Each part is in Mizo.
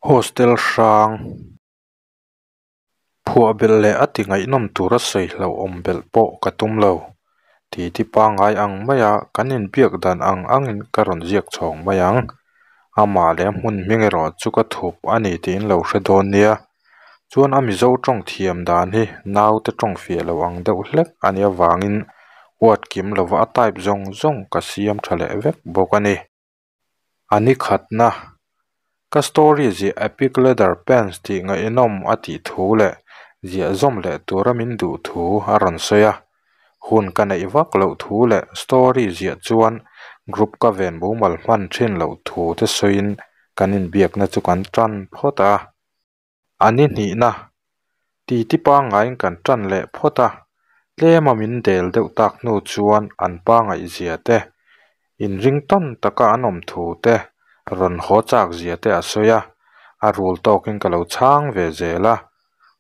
Hostel hrang phuah belh leh a ti ngaihnawm tura sawi hlauhawm belh pawh ka tum lo. Titi pangngai ang maia kan inbiak dan ang angin ka rawn ziak chhawng mai ang. Amah leh a hmun hming erawh chu ka thup a ni tiin lo hre dawn nia. Chuan a Mizo tawng thiam dan hi naute tawng fiah lo ang deuh hlek a nih avangin word kim lova a type zawng zawng ka siam tha leh vek bawk a ni. A ni khatna, Ka story ziah Epic Leather Pants tih ngaihnawm a tih thu leh ziah zawm leh tura min duh thu a rawn sawi a. Hun ka neih vak loh thu leh story ziah chuan group ka ven mumal hman thin loh thu te sawiin kan inbiakna chu kan tan phawt a. A ni hnihna, titi pangngaiin kan tan leh phawt a, tlema min del deuh tak hnu chuan an pangaihzia te, inring tawn taka an awm thu te, rawn haw chak zia te a sawi a, a rul tawkin ka lo chhang ve zel a,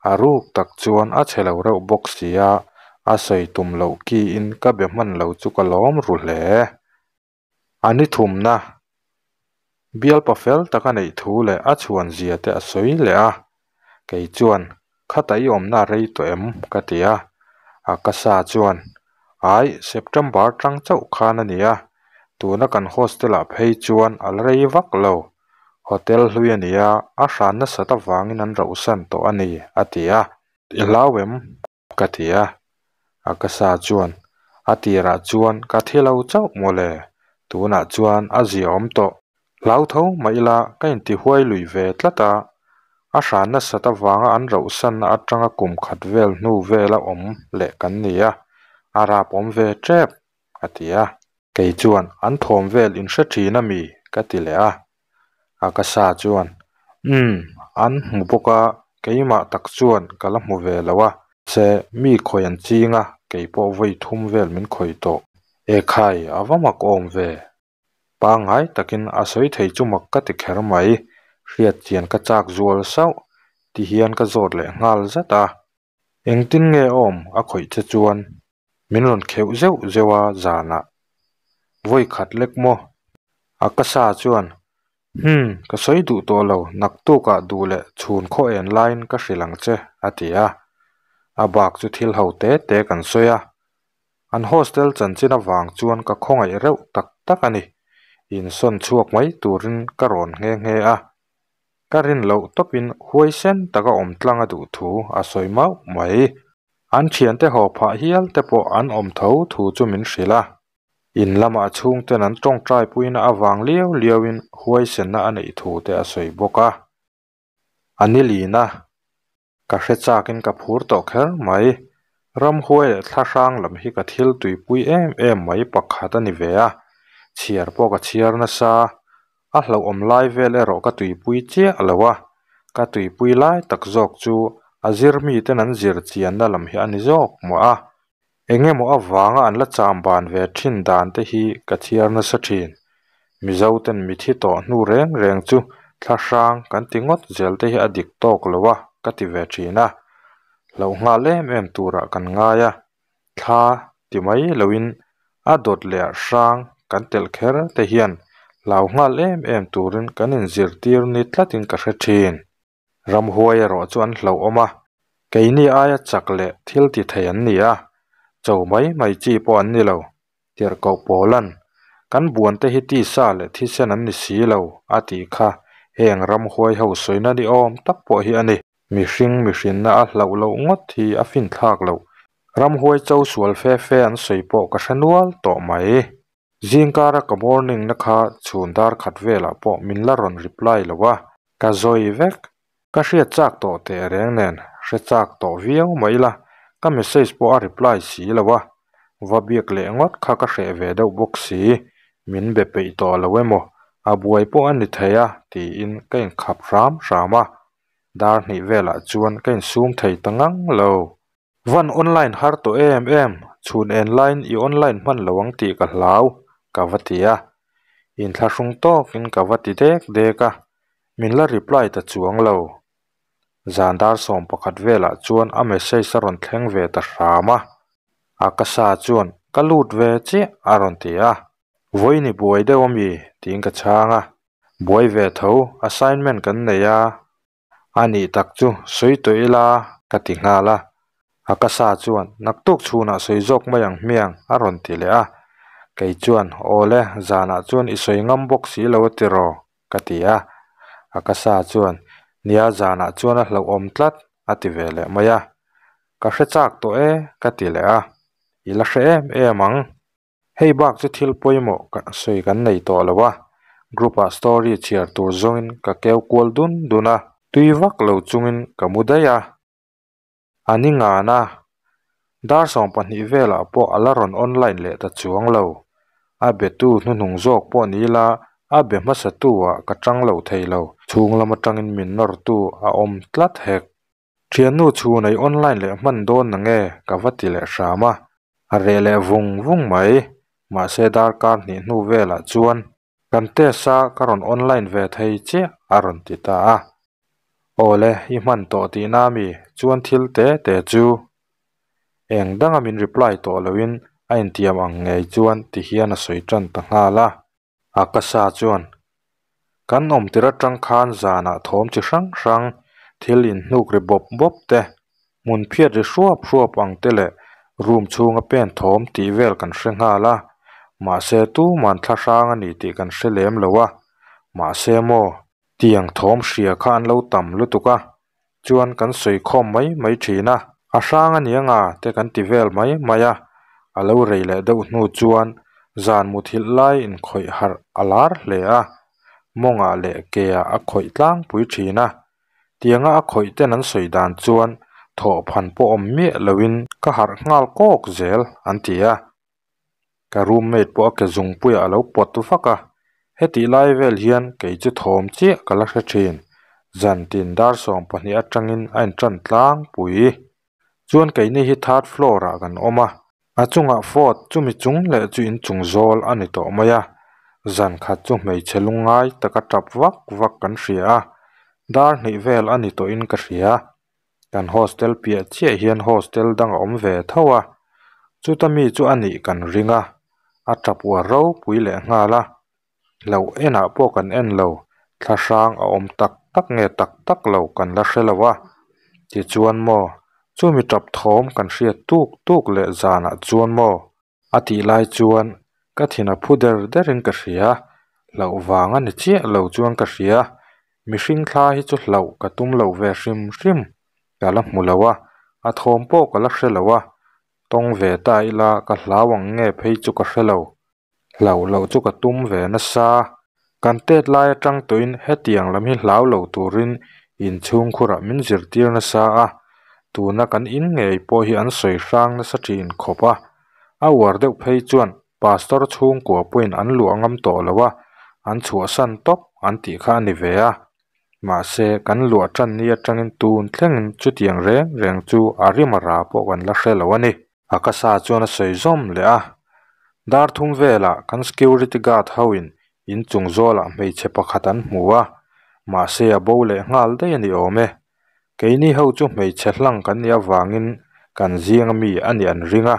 a ruk tak chuan a chhe lo reuh bawk sia, a sawi tum loh kiin ka be hman lo chu ka lawm ru hle. A ni thumna, bialpa fel tak a neih thu leh a chhuan zia te a sawi leh a, kei chuan, Khata i awmna a rei tawh em? ka ti a, a ka sa chuan, Aih, September tang chauh khan a ni a, tuna kan hostel ah phei chuan a la rei vak lo, hotel hlui a ni a, a hran nasat avangin an rauhsan tawh a ni, a ti a, I hlau em? Ka ti a, a ka sa chuan a tirah chuan ka thi lo chauh mawle, tunah chuan a zia awm tawh. Hlau tho mah ila ka intihuai lui ve tlat a, a hran nasat avanga an rauhsanna atanga kum khat vel hnu vela awm leh kan ni a, a rap awm ve tep, a ti a. Kei chuan an thawm vel in hre thin a mi? ka ti leh a. A ka sa chuan, Umm, an hmu bawk a, keimah tak chuan ka la hmu ve lo a. Se, mi khawih an ching a, kei pawh vawi thum vel min khawih tawh. Ekhai, a va mak awm ve. Pangngai takin a sawi thei chu mak ka ti kher mai, hriat chian ka chak zual sauh, ti hian ka zawt leh nghal zat a. Engtin nge awm a khawih che chuan? Min rawn kheuh zeuh zeuh a zanah. Vawi khat lek maw? A ka sa chuan, Hum, ka sawi duh tawh lo, naktukah duh leh chhun khaw en laiin ka hrilh ang che, a ti a. A bak chu thil ho te te kan sawi a. An hostel chanchin avang chuan ka khawngaih reuh tak tak a ni. Insawn chhuak mai turin ka rawn nghe nghe a. Ka rin loh tawpin huaisen taka awm tlang a duh thu a sawi mauh mai. An thiante haw phah hial te pawh an awm tho thu chu min hrilh a. In lamah chhungten an tawngtai puina avang liau liauin huaisenna a neih thu te a sawi bawk a. A ni lin a. Ka hre chakin ka phur tawh kher mai. Ramhuai leh thla hrang lam hi ka thil tuipui em em mai pakhat a ni ve a, chhiar pawh ka chhiar nasa. A hlauhawm lai vel erawh ka tuipui chiah lo a, ka tuipui lai tak zawk chu a zir miten an zir chianna lam hi a ni zawk mawh a. Eng emaw avanga an la cham ban ve thin dan te hi ka chhiar nasa thin. Mizoten mithi tawh hnu reng reng chu thla hrang kan ti ngawt zel te hi a dik tawk lo a ka ti ve thin a. Hlauh nghal em em turah kan ngai a, thla ti mai loin a dawt leh ah hrang kan telh kher te hian hlau nghal em em turin kan inzirtir ni tlatin ka hre thin. Ramhuai erawh chu an hlauhawm a, keini aia chak leh thil ti thei an ni a, cho mai mai chi pawh an ni lo. Tirhkoh Paula'n, Kan buante hi tisa leh thisen an ni si lo, a tih kha heng ramhuai ho sawina ni awm tak pawh hi a ni. Mihring mihrinna a hlauh loh ngawt hi a finthlak loh. Ramhuai cho sual fe fe an sawi pawh ka hre nual tawh mai. Zingkara ka morning na kha chhun dar khat velah pawh min la rawn reply lo a, ka zawi vek. Ka hriat chak tawh teh reng nen hre chak tawh viau mai ila, ka message pawh a reply si lo a, va biak leh ngawt kha ka hreh ve deuh bawk si, min be peih tawh lo emaw, a buai pawh a ni thei a tiin ka inkhap hram hram a, dar hnih velah chuan ka insum thei ta ngang lo. Van online har tawh em em, chhun en laiin i online hman lo ang tih ka hlau, ka va ti a. Inthlahrung tawkin ka va ti dek dek a, min la reply ta chuang lo. Zan dar 11 velah chuan a message a rawn thleng ve ta hram a, a ka sa chuan ka lut ve chiah a rawn ti a. Vawiin i buai deuh ami? tiin ka chhang a. Buai ve tho, assignment kan nei a. A nih tak chu, sawi tawh ila ka ti nghal a. Akasa chuan, Naktuk chhunah sawi zawk mai ang hmiang a rawn ti leh a. Kei chuan, Aw le, zanah chuan i sawi ngam bawk si lo a tiraw? ka ti a. Akasa chuan, Nia, zanah chuan a hlauhawm tlat a ti ve leh mai a. Ka hre chak tawh e ka ti leh a. I la hre em em ang. Hei bak chu thil pawimawh ka sawi kan nei tawh lo a, group ah story chhiar tur zawngin ka keu kual dun dun a, tui vak lo chungin ka mu daih a. A ni ngan a, dar 12 velah pawh a la rawn online leh ta chuang lo. A betu hnuhnung zawk pawh ni ila a be hmasa tu ah ka tang lo thei lo, chhung lam atangin min nawrtu a awm tlat hek. Thiannu chhun ei online leh hman dawn na nge ka va ti leh hram a, a reh leh vung vung mai. Mahse darkar hnih hnu velah chuan kan test a ka rawn online ve thei chiah a rawn ti ta a. Awle i hman tawh tihna mi chuan thil te te chu eng danga min reply tawh loin a intiam ang ngei chuan tihian a sawi tan ta nghal a. Akasa chuan, Kan awm tir atang khan zanah thawm chi hrang hrang, thil inhnuk ri bawp bawp te, hmun phiat ri hruap hruap ang te leh room chhunga pen thawm tih vel kan hre nghal a, mahse tuman thla hrang a ni tih kan hre lem lo a, mahse maw, tiang thawm hria kha an lo tam lutuk a, chuan kan sawi khawm mai mai thin a, a hrang a ni anga te kan ti vel mai mai a, a lo rei leh deuh hnu chuan zan muthilh lai inkhawih harh a lar hle a, mawngah leh keah a khawih tlangpui thin a, tianga a khawih ten an sawi dan chuan thawhphan pawh awm miah loin ka harh nghal kawk zel an ti a. Ka roommate pawh a ke zungpuiah a lo pawt vak a, hetih lai vel hian kei chu thawm chiah ka la hre thin. Zantin dar 12 atangin a intan tlangpui. Chuan keini hi third floor ah kan awm a, a chungah fourth chumi chung leh chu inchung zawl a ni tawh mai a. Zan khat chu hmeichhe lungngai taka tap vak vak kan hria a, dar hnih vel a ni tawhin ka hria. Kan hostel piah chiah hian hostel dang a awm ve tho a, chuta mi chu a nih kan ring a, a tap uar ropui leh nghal a, hlauh enah pawh kan en lo, thlahrang a awm tak tak nge tak tak lo kan la hre lo a, tichuan maw chumi tap thawm kan hriat tuk tuk leh zanah chuan maw. A tih lai chuan ka thin a phu der derin ka hria, hlauh vang a ni chiah lo chuan ka hria, mihring thla hi chu hlauh ka tum lo ve hrim hrim, ka la hmu lo a, a thawm pawh ka la hre lo a, tawng ve ta ila ka hlau ang nge phei chu ka hre lo, hlauh loh chu ka tum ve nasa, kan tet lai atang tawhin hetiang lam hi hlau lo turin inchhungkhurah min zirtir nasa a, tuna kan in ngei pawh hi an sawi hrang nasa thin khawp a, a uar deuh phei chuan Pastor chhungkua pawhin an luah ngam tawh lo a, an chhuahsan tawp an tih kha a ni ve a. Mahse, kan luah tan ni atangin tun thlengin chutiang reng reng chu a rim a ra pawh kan la hre lo a ni. Akasa chuan a sawi zawm leh a, Dar thum velah kan security guard hoin inchung zawlah hmeichhe pakhat an hmu a, mahse a bo leh nghal daih a ni awm e. Keini ho chu hmeichhe hlang kan nih avangin kan zinga mi a nih an ring a,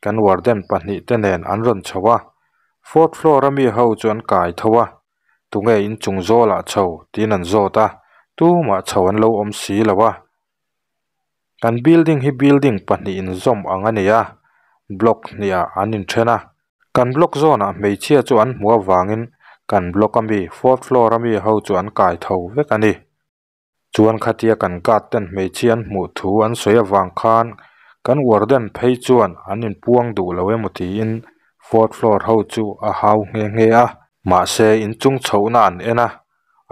kan warden pahnih te nen an rawn chho a, fourth floor a mi ho chu an kai tho a, tunge inchung zawlah chho tiin an zawt a, tumah chho an lo awm si lo a. Kan building hi building pahnih inzawm ang a ni a, block hnihah an inthen a, kan block zawnah hmeichhia chu an hmuh avangin kan block a mi fourth floor a mi ho chu an kai tho vek a ni. Chuan khatia kan guard ten hmeichhia an hmuh thu an sawi avang khan kan warden phei chuan an inpuang duh lo emaw tiin fourth floor ho chu a hau nghe nghe a. Mahse inchung chhohna an en a,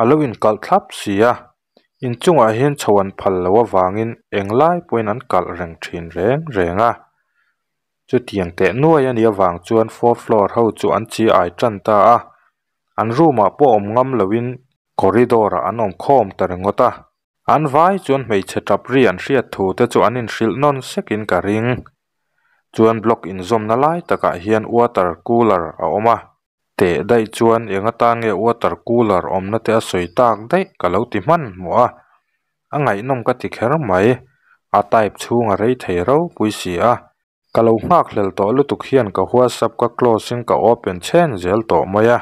a lo inkalh thlap si a, inchungah hian chho an phal loh avangin englai pawhin an kalh reng thin reng reng a. Chutiang teh nuai a nih avang chuan fourth floor ho chu an chi ai tan ta a, an room ah pawh awm ngam loin corridor ah an awm khawm ta ringawt a. An vai chuan hmeichhe tap ri an hriat thu te chu an inhrilh nawn sekin ka ring. Chuan block inzawmna lai takah hian water cooler a awm a. Teh daih chuan eng atan nge water cooler awmna te a sawi tak daih ka lo ti hmanhmawh a. A ngaihnawm ka ti kher mai. A type chhung a rei thei ropui si a. Ka lo nghakhlel tawh lutuk hian ka whatsapp ka close in ka open chhen zel tawh mai a.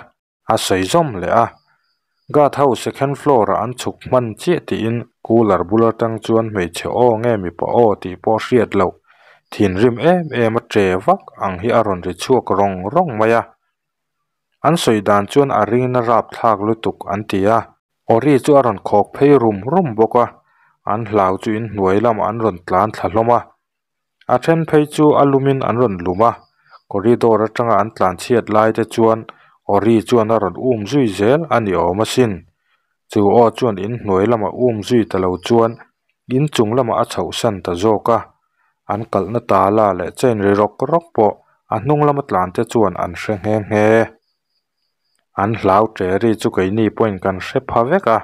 A sawi zawm leh a. Guard ho second floor ah an chhuk hman chiah tiin cooler bul atang chuan hmeichhe aw nge mipa aw tih pawh hriat loh thinrim em em a che vak ang hi a rawn ri chhuak rawng rawng mai a. An sawi dan chuan a ringin a rapthlak lutuk an ti a. Awri chu a rawn khawk phei rum rum bawk a, an hlau chu inhnuai lamah an rawn tlan thla hlawm a. A then phei chu a lumin an rawn lum a, corridor atanga an tlan chhiat lai te chuan Ori chuan a rawn um zui zel a ni awm asin. Chu aw chuan inhnuai lamah um zui ta lo chuan inchung lamah a chhohsan ta zawk a, an kalhna tala leh chain ri rawk rawk pawh a hnung lama tlan te chuan an hre nghe nghe. An hlau ṭe ri chu keini pawhin kan hre pha vek a,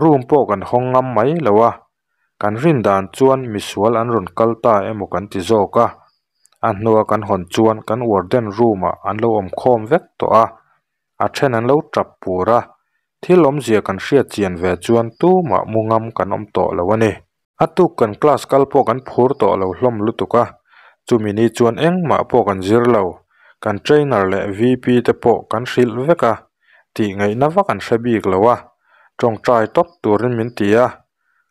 room pawh kan hawng ngam mai lo a, Kan rin dan chuan misual an rawn kal ta emaw kan ti zawk a, a hnua kan hawn chuan kan warden room ah an lo awm khawm vek tawh a, a then an lo tap pur a, thil awmzia kan hriat chian ve chuan tumah mu ngam kan awm tawh lo a ni. A tuk kan class kal pawh kan phur tawh lo hlawm lutuk a, chumi ni chuan engmah pawh kan zir lo, kan trainer leh VP te pawh kan hrilh vek a, tih ngaihna vak an hre bik lo a, tawngtai tawp turin min ti a,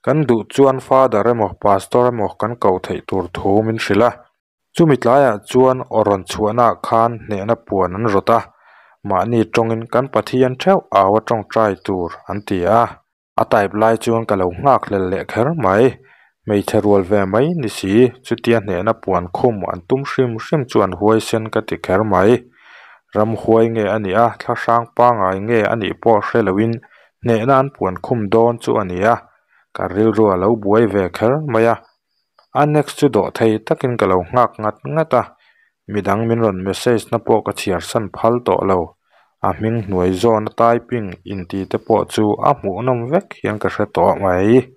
Kan duh chuan Father emaw Pastor emaw kan koh theih tur thu min hrilh a. Chumi tlaiah chuan aw rawn chhuahnaah khan hnehna puan an rawt a, mahni tawngin kan Pathian theuh au a tawngtai tur an ti a. A type lai chuan ka lo nghak hlel leh kher mai. Hmeichhe rual ve mai ni si, chutia hnehna puan khum an tum hrim hrim chu an huaisen ka ti kher mai. Ramhuai nge a nih a, thlahrang pangngai nge a nih pawh hre loin Hnehna an puan khum dawn chu a ni a, ka rilru a lo buai ve kher mai a. A next chu dawh thei takin ka lo nghak ngat ngat a, midang min rawn message na pawh ka chhiar san phal tawh lo. A hming hnuai zawna typing inti te pawh chu a hmuhnawm vek hian ka hre tawh mai.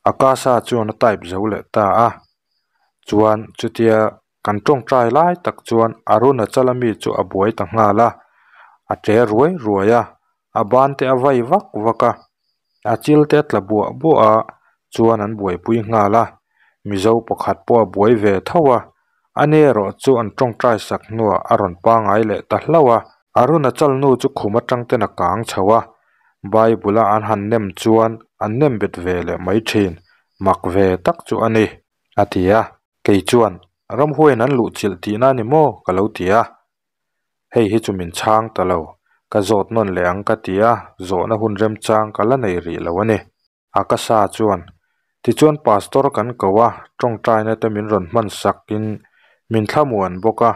Akasa chuan a type zo leh ta a, chuan chutia kan tawngtai lai tak chuan Arunachala mi chu a buai ta nghal a, a che ruai ruai a, a ban te a vai vak vak a, a chil te a tla buah buah a, chuan an buaipui nghal a, Mizo pakhat pawh a buai ve tho a, ani erawh chu an tawngtai sak hnuah a rawn pangai leh ta hlauh a, Arunachal nu chu khum atang ten a kang chho a, Bible a an han nem chuan an nem bet ve leh mai thin, mak ve tak chu a ni, a ti a. Kei chuan, Ramhuaiin an luhchilh tihna a ni maw? ka lo ti a. Hei hi chu min chhang ta lo, ka zawt nawn leh ang ka ti a, zawhna hun remchang ka la nei rih lo a ni. Akasa chuan, Tichuan Pastor kan ko a, tawngtaina te min rawn hman sakin min thlamuan bawk a,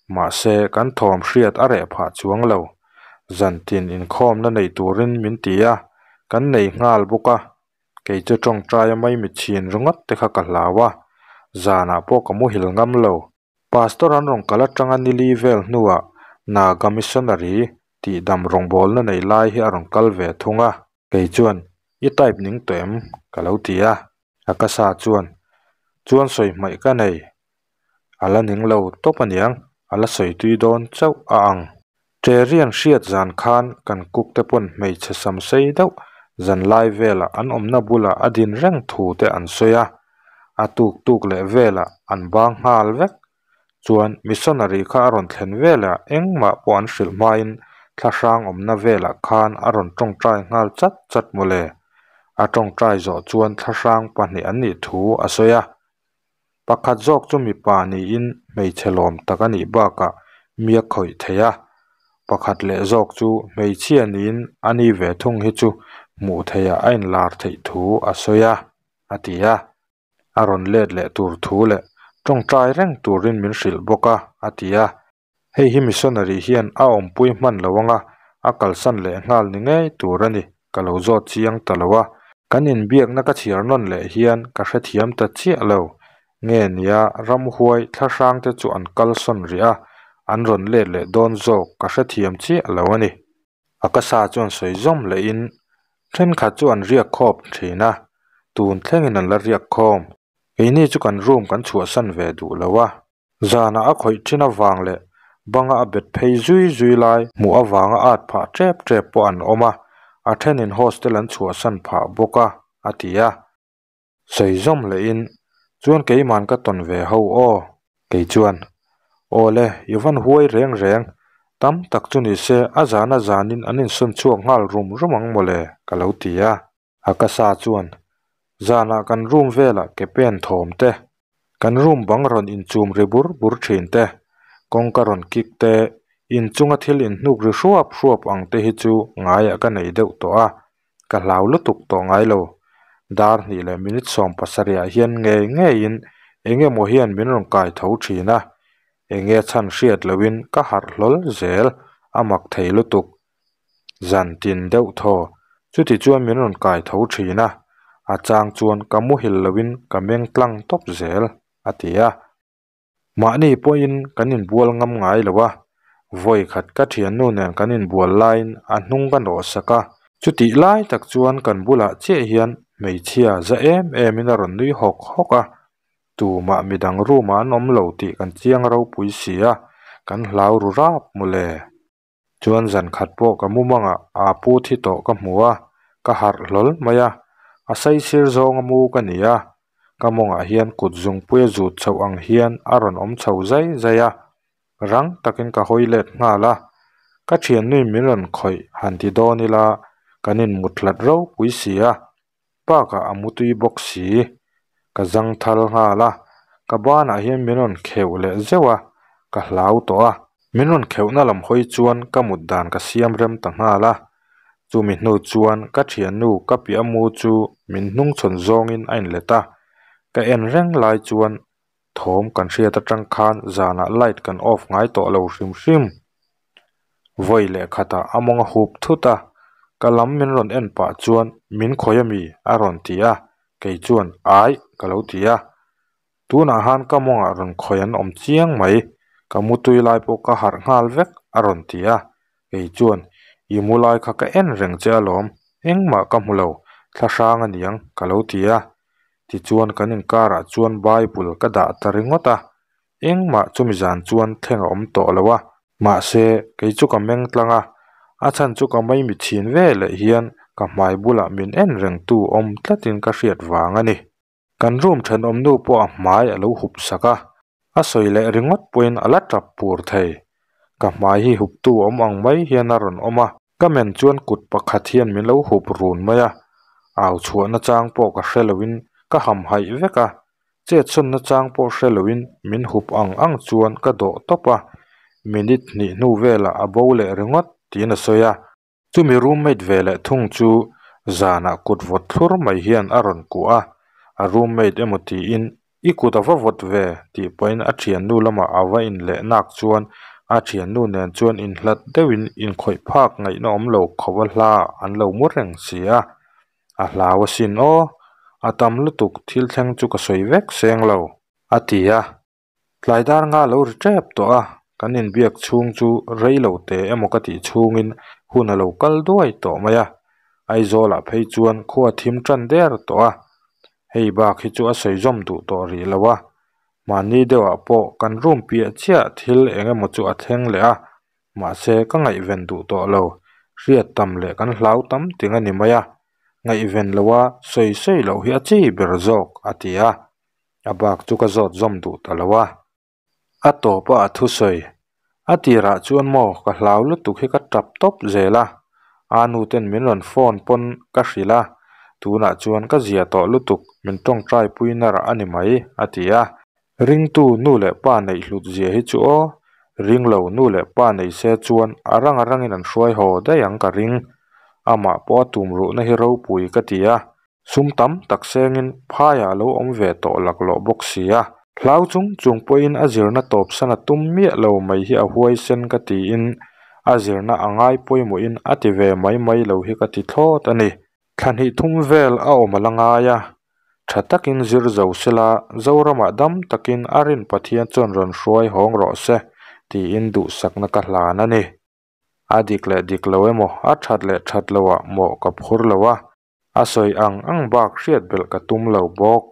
mahse kan thawm hriat a reh phah chuang lo. Zantin inkhawmna nei turin min ti a, kan nei nghal bawk a. Kei chu tawngtaia maimichhin ringawt te kha ka hlau a, zanah pawh ka muhil ngam lo. Pastor an rawn kal atanga nili vel hnuah Naga Missionary tihdam rawngbawlna nei lai hi a rawn kal ve thung a. Kei chuan, I type ning tawh em? ka lo ti a. Akasa chuan, Chuan sawi hmaih ka nei. A la ning lo tawp aniang, a la sawi tui dawn chauh a ang. Ṭerian hriat zan khan kan cook te pawn hmeichhe sam sei deuh zan lai velah an awmna bulah a din reng thu te an sawi a, a tuk tuk leh velah an bang nghal vek. Chuan missionary kha a rawn thlen velah engmah pawh an hrilh hmain thlahrang awmna velah khan a rawn tawngtai nghal chat chat mawle. A tawngtai zawh chuan thlahrang pahnih an nih thu a sawi a. Pakhat zawk chu mipa niin hmeichhe lawm tak a nih bakah mi a khawih thei a, pakhat leh zawk chu hmeichhia niin a ni ve thung hi chu hmuh theihah a inlar theih thu a sawi a, a ti a. A rawn let leh tur thu leh tawngtai reng turin min hrilh bawk a, a ti a. Hei hi missionary hian a awmpui hman lo anga a kalsan leh nghal ni ngei tur a ni, ka lo zawt chiang ta lo a. Kan inbiakna ka chhiar nawn leh hian ka hrethiam ta chiah lo. Nge nia ramhuai thlahrang te chu an kalsawn rih a, an rawn let leh dawn zawk ka hrethiam chiah lo a ni. A ka sa chuan sawi zawm lehin thenkhat chu an riak khawp thin a, tun thlengin an la riak khawm. Keini chu kan room kan chhuahsan ve duh lo a. Zanah a khawih thin avang leh banga a bet phei zui zui lai hmuh avanga at phah tep tep pawh an awm a, a thenin hostel an chhuahsan phah bawk a, a ti a. Sawi zawm lehin, Chuan keiman ka tawn ve ho aw. Kei chuan, Aw le, i van huai reng reng, Tam tak chu nise a zan a zanin an insawn chhuak nghal rum rum ang mawle ka lo ti a. Akasa chuan zanah kan room velah ke pen thawm te, kan room bang rawn inchum ri bur bur thin te, kawngka rawn kik te, inchunga thil inhnuk ri hruap hruap ang te hi chu ngaiah ka nei deuh tawh a, ka hlau lutuk tawh ngai lo. Dar hnih leh minute 70 ah hian ngei ngeiin eng emaw hian min rawn kai tho thin a, enge chhan hriat lohin ka harh hlawl zel, a mak thei lutuk. Zan tin deuh thaw, chuti chuan min rawn kai tho thin a, a chang chuan ka muhil loin ka meng tlang tawp zel, a ti a. Mahni pawhin kan inbual ngam ngai lo a, vawi khat ka thiannu nen kan inbual laiin a hnung ka nawh sak a, chutih lai tak chuan kan bulah chiah hian hmeichhia za em emin a rawn nui hawk hawk a, tumah midang room ah an awm lo tih kan chiang ropui si a, kan hlau ru rap mawle. Chuan zan khat pawh ka mumangah aa pu thi tawh ka hmu a, ka harh hlawl mai a, a saisir zawnga mu ka ni a, ka mawngah hian kut zungpuia zut chhoh ang hian a rawn awm chho zai zai a, rang takin ka hawi let nghal a, ka thiannuin min rawn khawih han ti dawn ila kan inmut hlat ropui si a, bakah a mutui bawk si, ka zangthal nghal a, ka banah hian min rawn kheuh leh zeuh a, ka hlau tawh a, min rawn kheuhna lam hawi chuan ka mut dan ka siam rem ta nghal a, chumi hnu chuan ka thiannu ka piah mu chu min hnungchhawn zawngin a inlet a, ka en reng lai chuan thawm kan hriat atang khan zanah light kan off ngai tawh lo hrim hrim. Vawi leh khatah a mawng a hup thut a, ka lam min rawn en pah chuan min khawi ami a rawn ti a, kei chuan aih ka lo ti a. Tunah han ka mawngah rawn khawi an awm chiang mai, ka mutui lai pawh ka harh nghal vek a rawn ti a, kei chuan i mu lai kha ka en reng che alawm, engmah ka hmu lo, thlahrang aniang ka lo ti a. Tichuan kan inkarah chuan Bible ka dah ta ringawt a, engmah chumi zan chuan thleng a awm tawh lo a, mahse kei chu ka meng tlang a, a chhan chu ka maimi chhin ve leh hian ka hmai bulah min en rengtu awm tlatin ka hriat vang a ni. Kan room thenawm nu pawh a hmai a lo hup sak a, a sawi leh ringawt pawhin a la tap pur thei. Ka hmai hi huptu awm ang mai hian a rawn awm a, ka men chuan kut pakhat hian min lo hup run mai a, au chhuah nachang pawh ka hre loin ka hamhaih vek a, chetsawn nachang pawh hre loin min hup ang ang chuan ka dawh tawp a, minute hnih hnu velah a bo leh ringawt tiin a sawi a. Chumi roommate ve leh thung chu zanah kut vawt thlur mai hian a rawn kuah a, a roommate emaw tiin i kut a va vawt ve tih pahin a thiannu lamah a va in leh nak chuan a thiannu nen chuan inhlat deuhin inkhawih phak ngaihna awm lo khawp a hla an lo mu reng si a, a hlau asin aw, a tam lutuk thil thleng chu ka sawi vek seng lo a ti a. Tlai dar nga lo ri tep tawh a, kan inbiak chhung chu rei lo te emaw ka tih chhungin hun a lo kal duai tawh mai a, Aizawlah phei chuan khua thim tan der tawh a, hei bak hi chu a sawi zawm duh tawh rih lo a, mahni deuhah pawh kan room piah chiah thil eng emaw chu a thleng leh a, mahse ka ngaihven duh tawh lo, hriat tam leh kan hlau tam ting a ni mai a, ngaihven loha sawi sawi loh hi a chi ber zawk a ti a. A bak chu ka zawt zawm duh ta lo a. A tawp a a thusawi. A tirah chuan maw ka hlau lutuk hi ka tap tawp zel a. A nu ten min rawn phone pawn ka hrilh a, tunah chuan ka zia tawh lutuk min tawngtai pui narah a ni mai a ti a. Ringtu nu leh pa neih hlut zia hi chu aw, ringlo nu leh pa nei se chuan a rang a rangin an hruai haw daih ang ka ring. Amah pawh a tumruhna hi ropui ka ti a. Sum tam tak sengin phaiah a lo awm ve tawh laklawh bawk si a. Hlau chung chung pawhin a zirna tawpsan a tum miah lo mai hi a huaisen ka tiin a zirna a ngai pawimawhin a ti ve mai mai lo hi ka ti thlawt a ni. Thla hnih thum vel a awm a la ngai a, tha takin zir zo sela Zoramah dam takin a rin Pathian chuan rawn hruai hawng rawh se tiin duhsakna ka hlan a ni. A dik leh dik lo emaw a that leh that loah mawh ka phur lo a. A sawi ang ang bak hriat belh ka tum lo bawk.